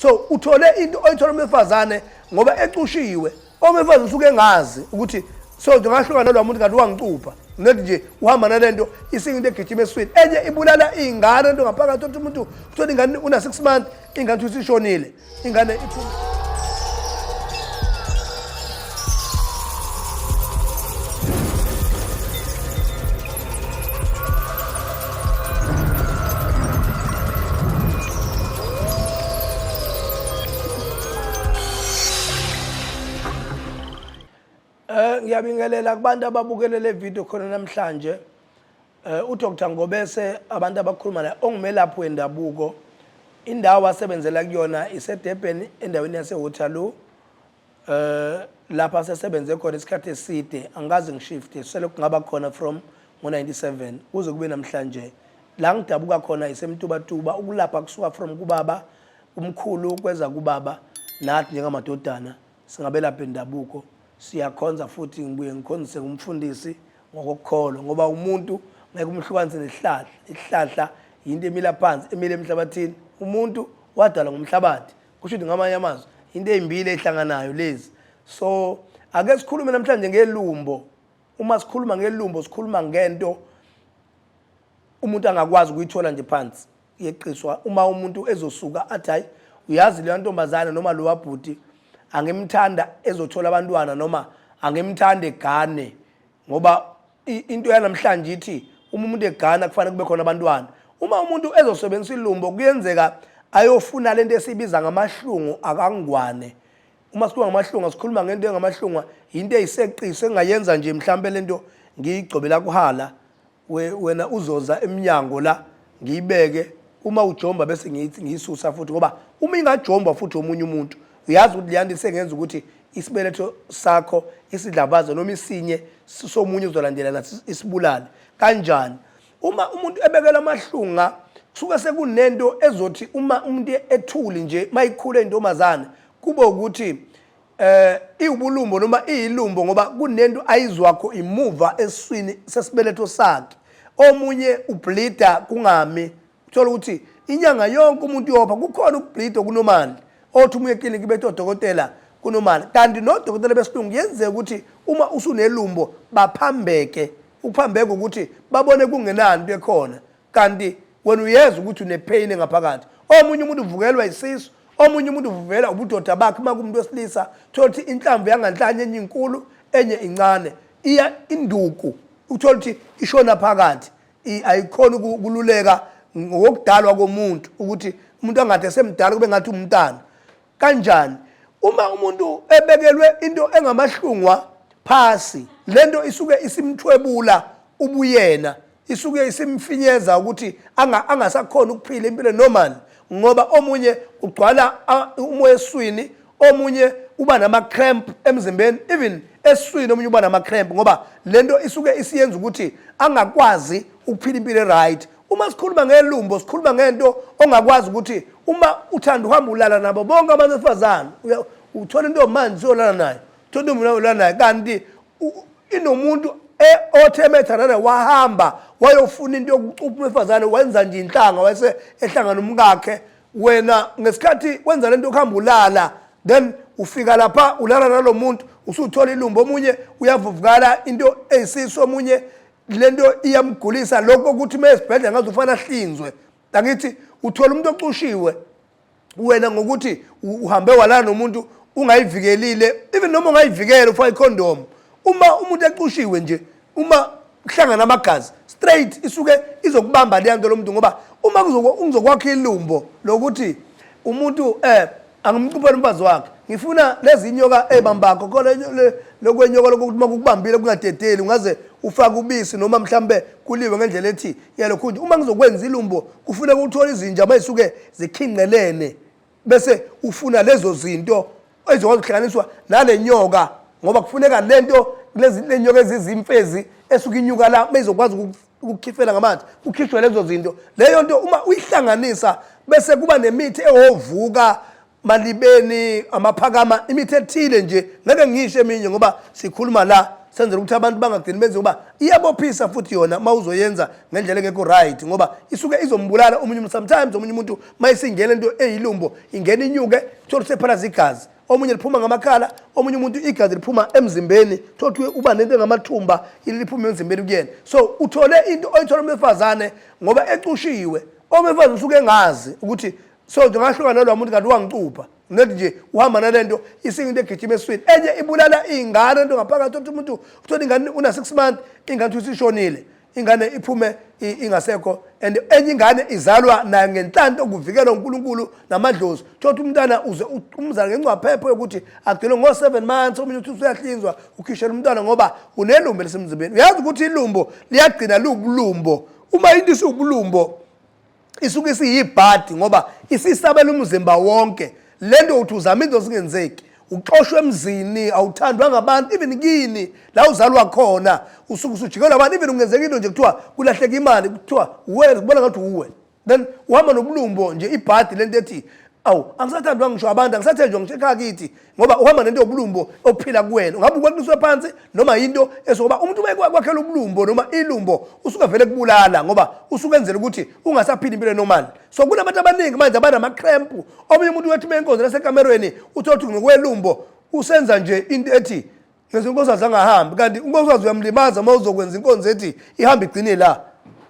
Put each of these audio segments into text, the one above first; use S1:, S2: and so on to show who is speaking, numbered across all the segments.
S1: So uthole into oyithola umefazane ngoba ecushiwe. Omefazane usuke engazi ukuthi so nje ngahlukana nalowa muntu kanti wangicupha. Nethi nje uhamba nalento isinto egijima eswini. Enye ibulala ingane into ngaphakathi uthi umuntu uthola ingane una 6 months ingane uthi isishonile. Ingane iphuma. Ngiyabingelela kubantu ababukele le video khona namhlanje. UDr Ngobese abantu abakhuluma naye ongumelaphi wendabuko. Indawo asebenzela kuyona iseDurban endaweni yaseWaterloo. Lapha sesebenze khona isikhathi eside angikaze ngishifte selokhu ngaba khona from ngo-97 kuze kube namhlanje. La ngidabuka khona iseMtubatuba ukulapha kusuka from kubaba umkhulu kweza kubaba nathi njengamadodana singabelaphi bendabuko siyakhonza futhi ngibuye ngikhonzise ngumfundisi ngokokukholwa ngoba umuntu ngeke umhlukanise nesihlahla. Isihlahla yinto emila phansi emile emhlabathini. Umuntu wadalwa ngumhlabathi kusho ukuthi ngamanye amazwi into ezimbili ezihlanganayo lezi. So ake sikhulume namhlanje ngelumbo. Uma sikhuluma ngelumbo sikhuluma ngento umuntu angakwazi ukuyithola nje phansi yeqiswa. Uma umuntu ezosuka athi hayi uyazi leyo ntombazane noma lowa bhuti angimthanda ezothola abantwana noma angimthanda egane, ngoba into yanamhlanje ithi uma umuntu egana kufanele kube khona abantwana. Uma umuntu ezosebenzisa ilumbo kuyenzeka ayofuna lento esibiza ngamahlungu akangwane. Uma sikhuluma ngamahlungu sikhuluma ngento engamahlungu, into eyiseqiso engayenza nje mhlambe lento ngiyigcobela kuhala wena uzoza eminyango la ngiyibeke uma ujomba bese ngiyithi ngiyisusa futhi, ngoba uma ingajomba futhi omunye umuntu uyazi ukuthi leyanto isengenza ukuthi isibeletho sakho isidlabaze noma isinye somunye uzolandela naso isibulale. Kanjani? Uma umuntu ebekela amahlunga kusuke sekunento ezothi uma umuntu ethuli nje mayikhula intombazane kube ukuthi iwubulumbo noma iyilumbo, ngoba kunento ayizwakho imuva esiswini sesibeletho sakhe. Omunye ubleeda kungami, uthola ukuthi inyanga yonke umuntu uyopha. Kukhona ukubleeda okunomali othi uma uye ekliniki bethi odokotela kunomali, kanti nodokotela besilungu kuyenzeka ukuthi uma usunelumbo baphambeke. Ukuphambeka ukuthi babone kungenanto ekhona, kanti wena uyezwa ukuthi unepain ngaphakathi. Omunye umuntu uvukelwa isisu, omunye umuntu uvuvela ubudoda bakhe. Uma kumuntu wesilisa uthola ukuthi inhlamvu yanganhlanye enye inkulu enye incane, iya induku uthola ukuthi ishona phakathi, ayikhona ukululeka ngokudalwa komuntu ukuthi umuntu angade esemdala kube ngathi umntana. Kanjani? Uma umuntu ebekelwe into engamahlungwa phasi, lento isuke isimthwebula ubuyena, isuke isimfinyeza ukuthi angasakhona ukuphila impilo normal, ngoba omunye ugcwala umoya eswini, omunye uba nama-cramp emzimbeni, even eswini omunye uba nama-cramp, ngoba lento isuke isiyenza ukuthi angakwazi ukuphila impilo e-right. Uma sikhuluma ngelumbo sikhuluma ngento ongakwazi ukuthi uma uthanda uhamba ulala nabo bonke abantu besifazane, uthola into manje usuyolala nayo, uthola intombi ulala nayo, kanti inomuntu othe emethandana wahamba wayofuna into yokucupha umefazane, wenza nje inhlanga wayese ehlangana umkakhe. Wena ngesikhathi wenza lento yokuhamba ulala, then ufika lapha ulala nalo muntu usuthola ilumbo, omunye uyavuvukala into eyisisu, omunye lento iyamgulisa, lokho ukuthi uma esibhedlela ngaze ufana ahlinzwe. Angithi uthola umuntu ocushiwe wena ngokuthi uhambe walala nomuntu ungayivikelile, even noma ungayivikela ufake icondom. Uma umuntu ecushiwe nje, uma kuhlangana amagazi straight isuke izokubamba leya nto lomuntu, ngoba uma kuzokwakha ilumbo lokuthi umuntu angimcuphela umfazi wakhe, ngifuna lezi inyoka ebambakho khona lokwenyoka lokuthi uma kukubambile kungadedeli, ungaze ufake ubisi noma mhlambe kuliwe ngendlela ethi yalokhu nje. Uma ngizokwenza ilumbo kufuneka uthole izinja mayisuke zikhinqelene, bese ufuna lezo zinto ezokwazi ukuhlanganiswa nale nyoka, ngoba kufuneka lento lezi lenyoka ezizimfezi esuke inyuka la bezokwazi ukukhifela ngamanzi, kukhishwe lezo zinto. Leyo nto uma uyihlanganisa bese kuba nemithi ewovuka malibeni amaphakama, imithi ethile nje, ngeke ngisho eminye ngoba sikhuluma la. Senzela ukuthi abantu bangagcini benze, ngoba iyabophisa futhi yona uma uzoyenza ngendlela engekho right, ngoba isuke izombulala omunye umuntu. Sometimes omunye umuntu uma isingena into eyilumbo, ingena inyuke, thola usephalaza igazi, omunye liphuma ngamakhala, omunye umuntu igazi liphuma emzimbeni, thola ukuthi uba nento engamathumba liphuma emzimbeni kuyena. So uthole into oyithola umuntu wesifazane ngoba ecushiwe, omunye wesifazane usuke engazi ukuthi so nje ngahlukana nalowa muntu kanti wangicupha. Nethi nje uhamba nalento isinto egijima eswini, enye ibulala iy'ngane into ngaphakathi, uthi umuntu uthola ingane una-6 months, ingane uthi isishonile, ingane iphume ingasekho. And enye ingane izalwa nayo ngenhlanhla okuvikelwa uNkulunkulu namadlozi, thola ukuthi umntwana uze umzala ngencwaphepho yokuthi agcine ngo-7 months, omunye uthi usuyahlinzwa, ukhishela umntwana ngoba unelumbo elisemzimbeni. Uyazi ukuthi ilumbo liyagcina liwubulumbo. Uma into isiwubulumbo, isuke isiyibhadi, ngoba isisabela umzimba wonke lento. Uthi uzama into zingenzeki, uxoshwe emzini, awuthandwa ngabantu, even kini la uzalwa khona usuke usujikelwa abantu. Even kungenzeka into nje, kuthiwa kulahleka imali, kuthiwa uwe, kubona ngathi uwe. Then uhamba nobulumbo nje, ibhadi lento ethi awu, angisathandwa ngisho abantu, angisathenjwa ngisho ekhaya kithi, ngoba uhamba nento yobulumbo ophila kuwena. Ungabe ukweqiswe phansi noma yinto esokuba umuntu uma kwakhela ubulumbo noma ilumbo, usuke vele kubulala, ngoba usuke enzela ukuthi ungasaphili impilo enormal. So kunabantu abaningi manje abanama-cramp. Omunye umuntu wethi uma inkonzo lasekamerweni, uthole ukuthi ngokwelumbo usenza nje into ethi ngenza unkosikazi angahambi, kanti unkosikazi uyamlimaza uma uzokwenza inkonzo ethi ihambe igcine la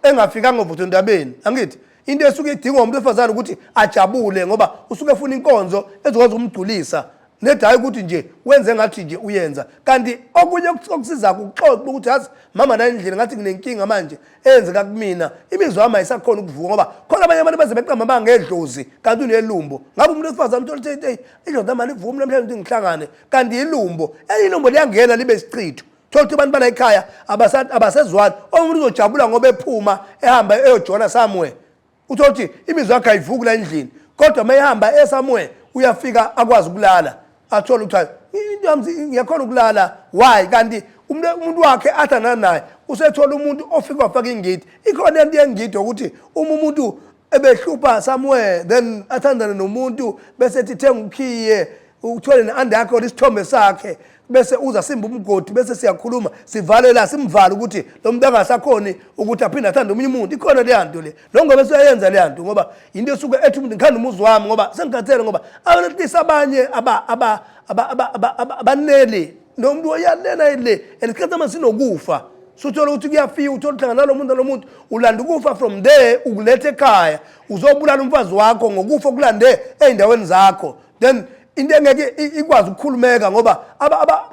S1: engafikanga ovuthondabeni. Angithi into esuke idingwa umuntu wesifazane ukuthi ajabule, ngoba usuke efuna inkonzo ezokwazi ukumgculisa, nethi hhayi ukuthi nje wenze ngathi nje uyenza. Kanti okunye okusiza ukuxoxa ukuthi, yazi mama, nayo indlela ngathi nginenkinga manje eyenzeka kumina, imizwa yami ayisakhona ukuvuka, ngoba khona abanye abantu baze beqamba bangedlozi kanti unelumbo. Ngabe umuntu wesifazane uthola ukuthi, hey, idlozi lami alivumi namhlanje ukuthi ngihlangane, kanti ilumbo. Enye ilumbo liyangena libe isichitho, thola ukuthi abantu bala ekhaya abasezwani. Omunye umuntu uzojabula ngoba ephuma ehamba eyojola somewhere, uthola ukuthi imizwa yakhe ayivuki la endlini, kodwa uma ehamba esomewhere uyafika akwazi ukulala, athole ukuthi hayi, into yami ngiyakhona ukulala. Why? Kanti umuntu wakhe athandana naye usethola umuntu ofika wafaka ingidi. Ikhona into yengidi ukuthi uma umuntu ebehlupha somewhere, then athandane nomuntu, bese ethi thenga ukhiye, uthole ne-anda yakhe or isithombe sakhe, bese uza simba umgodi, bese siyakhuluma, sivale la, simvale ukuthi lo muntu angasakhoni ukuthi aphinde athande omunye umuntu. Ikhona leya nto le, lo ngoba suyayenza leya nto, ngoba into esuke ethi umuntu ngikhanda umuzi wami ngoba sengikhathele, ngoba abantu abanye abaneli nomuntu oyalela le, and isikhathi ama sinokufa. Suthola ukuthi kuyafika, uthola uhlangana nalo muntu, nalo muntu ulanda ukufa from there ukuletha ekhaya, uzobulala umfazi wakho ngokufa okulande ey'ndaweni zakho. Then into engeke ikwazi ukukhulumeka, ngoba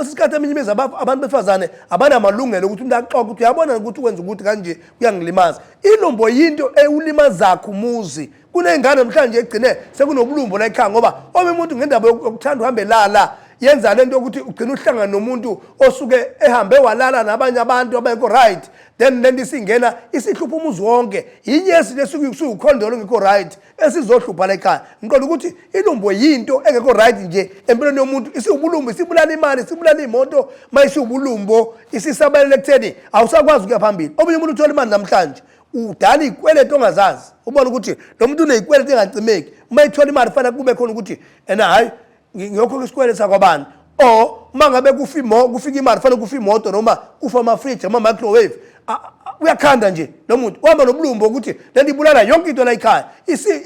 S1: isikhathi eminye imizi abantu besifazane abanamalungelo ukuthi umuntu axoxe ukuthi uyabona ukuthi wenza ukuthi kanje kuyangilimaza. Ilumbo yinto ewulimazakho umuzi. Kuney'ngane namhlanje egcine sekunobulumbo la ekhaya, ngoba omunye umuntu ngendaba yokuthanda uhambe lala, yenza lento yokuthi ugcine uhlangana nomuntu osuke ehambe walala nabanye abantu abekho right. Then lento isingena isihlupha umuzi wonke, yinye esinye esuke kusuwukhondolo ongekho right esizohlupha la ekhaya. Ngiqonda ukuthi ilumbo yinto engekho right nje empilweni yomuntu, isiwubulumbo, isibulala imali, isibulala iy'moto. Ma isiwubulumbo, isisabalele ekutheni awusakwazi ukuya phambili. Omunye umuntu uthola imali namhlanje, udala iy'kweletu ongazazi, ubona ukuthi lo muntu uney'kweletu engacimeki. Uma ethola imali, fanele kube khona ukuthi ena hhayi, ngiyokhokha isikweletu sakwabani, or uma ngabe kufa kufika imali, fanele kufa imoto noma kufa amafriji, ama-microwave. Uyakhanda nje lo muntu uhamba nobulumbo ukuthi lento ibulala yonke into la ekhaya,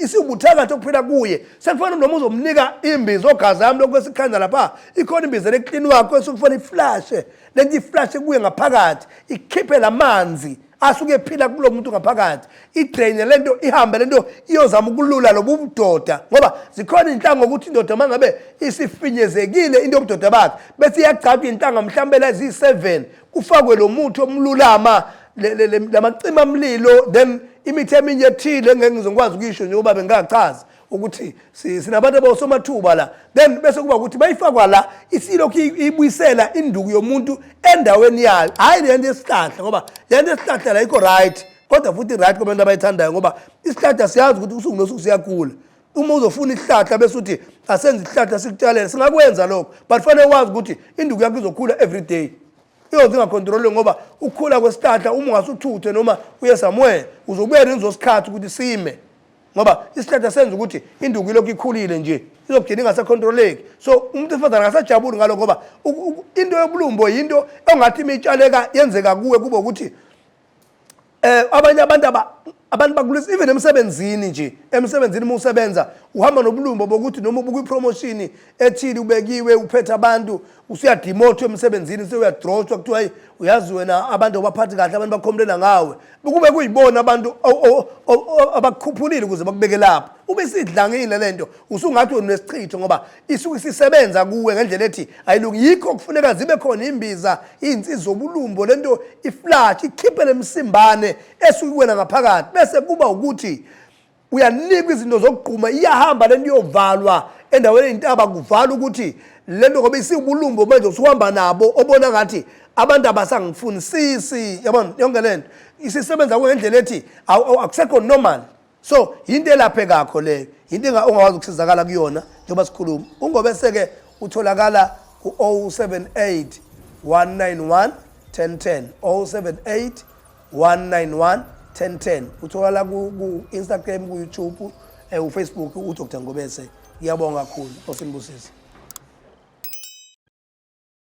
S1: isiwubuthakathi okuphila kuye. Sekufanele noma uzomnika imbiza ogazi yami lokhu esikhanda lapha, ikhona imbiza leklini wakho esekufanele iflashe lento, iflashe kuye ngaphakathi, ikhiphe lamanzi asuke ephila kulo muntu ngaphakathi, idraine lento, ihambe lento iyozama ukulula lobu budoda, ngoba zikhona inhlango ukuthi indoda uma ngabe isifinyezekile into yobudoda bakhe, bese iyagcatshwa inhlanga mhlawumbe la ziyi-7, kufakwe lo muthi omlulama lamacima mlilo, then imithi eminye ethile engeke ngizokwazi ukuyisho njengoba bengingachazi ukuthi sinabantu abawosomathuba la. Then bese kuba ukuthi bayifakwa la, isilokhu ibuyisela induku yomuntu endaweni yayo, hhayi le nto yesihlahla, ngoba le nto yesihlahla la ikho right, kodwa futhi right kwabantu abayithandayo, ngoba isihlahla siyazi ukuthi usuku nosuku siyakhula. Uma uzofuna isihlahla bese uthi asenze isihlahla sikutshalele, singakwenza lokho, but fanele wazi ukuthi induku yakho izokhula every day, iyoze ingakhontrolwe, ngoba ukukhula kwesihlahla uma ungasuthuthe noma uye somewhere, uzobuya nenzosikhathi ukuthi sime, ngoba isihlahla senza ukuthi induku ilokhu ikhulile nje. Izogcina ingasacontroleki. So umuntu wesifazane akasajabuli ngalokho, ngoba into yobulumbo yinto ongathi imitshaleka yenzeka kuwe, kube ukuthi abanye abantu abantu bakulisa even emsebenzini nje. Emsebenzini uma usebenza uhamba nobulumbo bokuthi noma ubuka ipromotion ethile, ubekiwe, uphethe abantu, usuyadimothwa emsebenzini, sewuyadroshwa, kuthiwa, "Hey, uyazi wena abantu abaphathi kahle, abantu bacomplaina ngawe," kube kuyibona abantu abakukhuphulile ukuze bakubeke lapho. Ube sidlangile lento, usungathi wena unesichitho, ngoba isuke isisebenza kuwe ngendlela ethi ayilungi. Yikho kufuneka zibe khona imbiza, iy'nsiza zobulumbo, lento iflash ikhiphe lemsimbane esuke kuwena ngaphakathi, bese kuba ukuthi uyanikwa izinto zokugquma. Iyahamba lento, iyovalwa endaweni ey'ntaba, kuvala ukuthi lento, ngoba isiwubulumbo manje usuhamba nabo, obona ngathi abantu abasangifunisisi, yabona, yonke lento isisebenza kuwe ngendlela ethi akusekho normal. So yinto elaphekakho leyo, yinto ongakwazi ukusizakala kuyona. Njengoba sikhuluma, uNgobese-ke utholakala ku-078 191 1010, 078 191 1010. Utholakala ku-Instagram, ku-YouTube, uFacebook, uDr Ngobese. Ngiyabonga kakhulu, osinibusise.